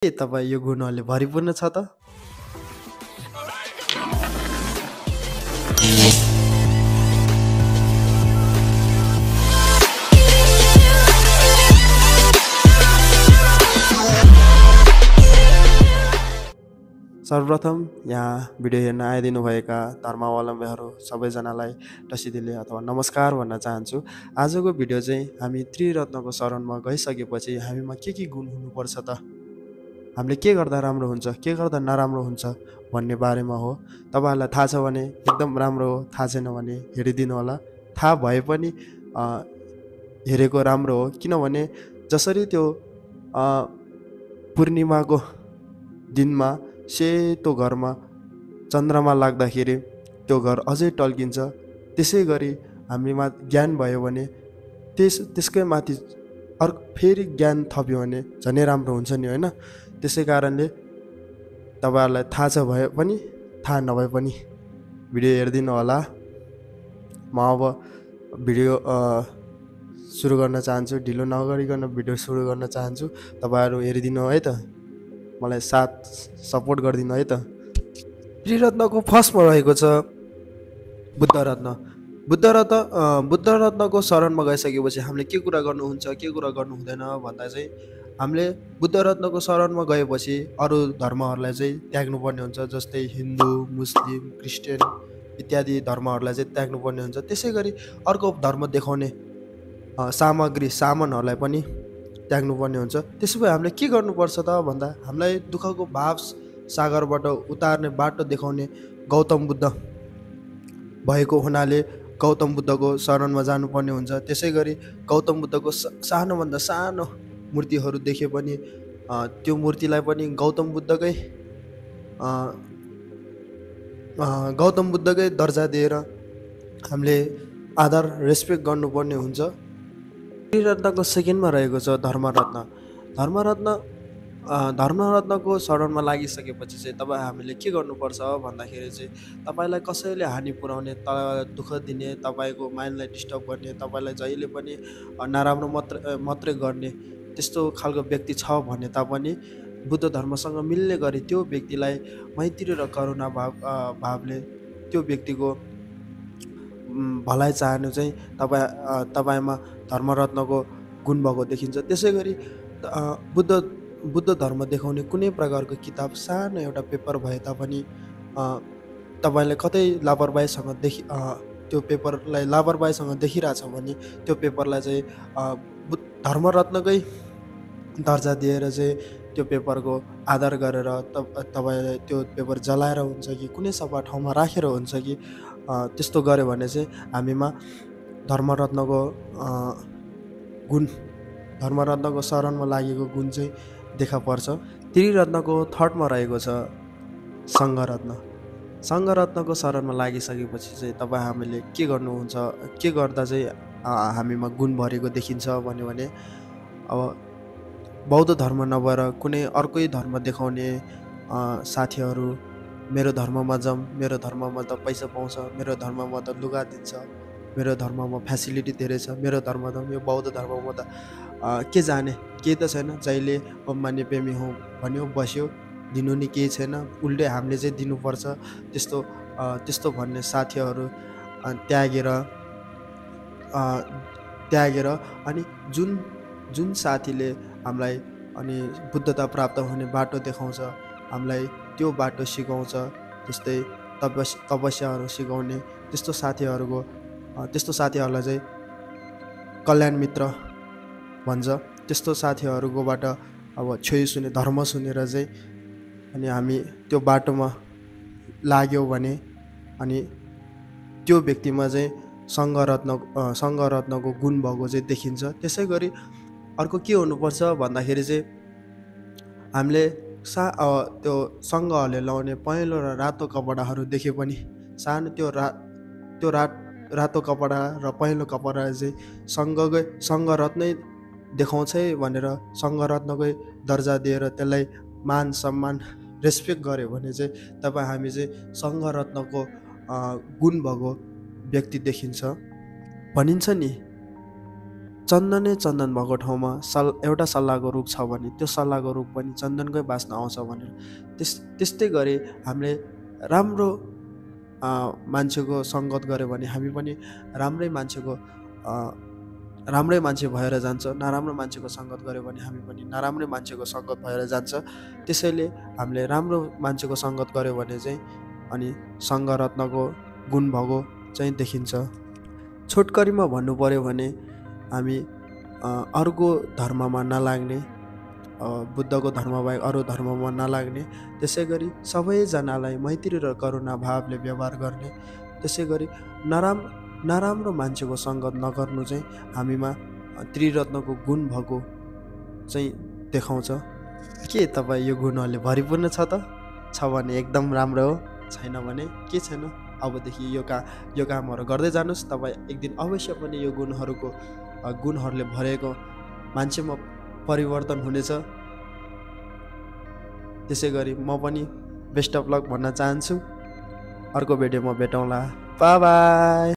के तपाईँ यो गुणले भरिपूर्ण छ त? सर्वप्रथम यहाँ भिडियो हेर्न आइदिनुभएका धर्मावलम्बीहरू सबैजनालाई टसिदिले अथवा नमस्कार भन्न चाहन्छु। आजको भिडियो चाहिँ हामी त्रिरत्नको शरणमा गइसकेपछि हामीमा के गुण हुनुपर्छ त? हामीले के गर्दा राम्रो हुन्छ, के गर्दा नराम्रो हुन्छ भन्ने बारेमा हो। तपाईँहरूलाई थाहा छ भने एकदम राम्रो हो, थाहा छैन भने हेरिदिनु होला। थाहा भए पनि हेरेको राम्रो हो, किनभने जसरी त्यो पूर्णिमाको दिनमा सेतो घरमा चन्द्रमा लाग्दाखेरि त्यो घर अझै टल्किन्छ। त्यसै गरी हामीमा ज्ञान भयो भने त्यसकै माथि फेरि ज्ञान थप्यो भने झनै राम्रो हुन्छ नि, होइन? त्यसै कारणले तपाईँहरूलाई थाहा छ भए पनि थाहा नभए पनि भिडियो हेरिदिनु होला। म अब भिडियो सुरु गर्न चाहन्छु। ढिलो नगरिकन भिडियो सुरु गर्न चाहन्छु। तपाईँहरू हेरिदिनु है त, मलाई साथ सपोर्ट गरिदिनु है त। त्रिरत्नको फर्स्टमा रहेको छ बुद्ध रत्न। बुद्ध रत्नको शरणमा गइसकेपछि हामीले के कुरा गर्नुहुन्छ, के कुरा गर्नु हुँदैन भन्दा चाहिँ हामीले बुद्ध रत्नको शरणमा गएपछि अरू धर्महरूलाई चाहिँ त्याग्नुपर्ने हुन्छ। जस्तै हिन्दू, मुस्लिम, क्रिस्चियन इत्यादि धर्महरूलाई चाहिँ त्याग्नुपर्ने हुन्छ। त्यसै गरी अर्को धर्म देखाउने सामानहरूलाई पनि त्याग्नुपर्ने हुन्छ। त्यसो भए हामीले के गर्नुपर्छ त भन्दा हामीलाई दुःखको भाव सागरबाट उतार्ने बाटो देखाउने गौतम बुद्ध भएको हुनाले गौतम बुद्धको शरणमा जानुपर्ने हुन्छ। त्यसै गरी गौतम बुद्धको सानोभन्दा सानो मूर्तिहरू देखे पनि त्यो मूर्तिलाई पनि गौतम बुद्धकै दर्जा दिएर हामीले आदर रेस्पेक्ट गर्नुपर्ने हुन्छ। त्रिरत्नको सेकेन्डमा रहेको छ धर्मरत्नको शरणमा लागिसकेपछि चाहिँ हामीले के गर्नुपर्छ भन्दाखेरि चाहिँ तपाईँलाई कसैले हानि पुर्याउने, दुःख दिने, तपाईँको माइन्डलाई डिस्टर्ब गर्ने, तपाईँलाई जहिले पनि नराम्रो मात्रै गर्ने त्यस्तो खालको व्यक्ति छ भने तापनि बुद्ध धर्मसँग मिल्ने गरी त्यो व्यक्तिलाई मैत्री र करुणा भावले त्यो व्यक्तिको भलाइ चाहनु चाहिँ तपाईँमा धर्मरत्नको गुण भएको देखिन्छ। त्यसै गरी बुद्ध धर्म देखाउने कुनै प्रकारको किताब सानो एउटा पेपर भए तापनि तपाईँले कतै लापरवाहीसँग त्यो पेपरलाई लापरवाहीसँग देखिरहेछ भने त्यो पेपरलाई चाहिँ धर्मरत्नकै दर्जा दिएर चाहिँ त्यो पेपरको आदर गरेर तपाईँले त्यो पेपर जलाएर हुन्छ कि कुनै सफा ठाउँमा राखेर हुन्छ कि त्यस्तो गऱ्यो भने चाहिँ हामीमा धर्मरत्नको शरणमा लागेको गुण चाहिँ देखा पर्छ। त्रिरत्नको थर्डमा रहेको छ सङ्घरत्नको शरणमा लागिसकेपछि चाहिँ हामीले के गर्नुहुन्छ, के गर्दा चाहिँ हामीमा गुण भरेको देखिन्छ भन्यो भने अब बौद्ध धर्म नभएर कुनै अर्कै धर्म देखाउने साथीहरू, मेरो धर्ममा जाऊँ, मेरो धर्ममा त पैसा पाउँछ, मेरो धर्ममा त लुगा दिन्छ, मेरो धर्ममा फेसिलिटी धेरै छ, मेरो धर्म त यो बौद्ध धर्ममा त के जाने, केही त छैन, जहिले मान्य प्रेमी हो भन्यो बस्यो, दिनु नि केही छैन, उल्टै हामीले चाहिँ दिनुपर्छ, त्यस्तो भन्ने साथीहरू त्यागेर अनि जुन साथीले हामीलाई अनि बुद्धता प्राप्त हुने बाटो देखाउँछ, हामीलाई त्यो बाटो सिकाउँछ, जस्तै तपस्याहरू सिकाउने त्यस्तो साथीहरूलाई चाहिँ कल्याण मित्र भन्छ। त्यस्तो साथीहरूकोबाट अब धर्म सुनेर चाहिँ अनि हामी त्यो बाटोमा लाग्यौँ भने अनि त्यो व्यक्तिमा चाहिँ सङ्घरत्नको गुण भएको चाहिँ देखिन्छ। त्यसै गरी अर्को के हुनुपर्छ भन्दाखेरि चाहिँ हामीले त्यो सङ्घहरूले लाउने पहेँलो र रातो कपडाहरू देखे पनि सानो त्यो रातो कपडा र पहेँलो कपडा चाहिँ सङ्घरत्नै देखाउँछ भनेर सङ्घरत्नकै दर्जा दिएर त्यसलाई मान सम्मान रेस्पेक्ट गऱ्यो भने चाहिँ हामी चाहिँ सङ्घरत्नको गुण भएको व्यक्ति देखिन्छ। भनिन्छ नि चन्दनै चन्दन भएको ठाउँमा एउटा सल्लाहको रुख छ भने त्यो सल्लाहको रुख पनि चन्दनकै बास्ना आउँछ भनेर त्यस्तै गरी हामीले राम्रो मान्छेको सङ्गत गऱ्यो भने हामी पनि राम्रै मान्छे भएर जान्छ। नराम्रो मान्छेको सङ्गत गऱ्यो भने हामी पनि नराम्रै मान्छेको सङ्गत भएर जान्छ। त्यसैले हामीले राम्रो मान्छेको सङ्गत गऱ्यो भने चाहिँ अनि सङ्घरत्नको गुण भएको चाहिँ देखिन्छ। छोटकरीमा भन्नु पर्यो भने हामी अर्को धर्ममा नलाग्ने, बुद्धको धर्म बाहेक अरू धर्ममा नलाग्ने, त्यसै गरी सबैजनालाई मैत्री र करुणा भावले व्यवहार गर्ने, त्यसै गरी नराम्रो मान्छेको सङ्गत नगर्नु चाहिँ हामीमा त्रिरत्नको गुण भएको चाहिँ देखाउँछ। के तपाईँ यो गुणहरूले भरिपूर्ण छ त? छ भने एकदम राम्रो हो, छैन भने के छैन। अबदेखि यो कामहरू गर्दै जानुहोस्। तपाईँ एक दिन अवश्य पनि यो गुणहरूले भरेको मान्छेमा परिवर्तन हुनेछ। त्यसै गरी म पनि बेस्ट अफ लक भन्न चाहन्छु। अर्को भिडियोमा भेटौँला। By by.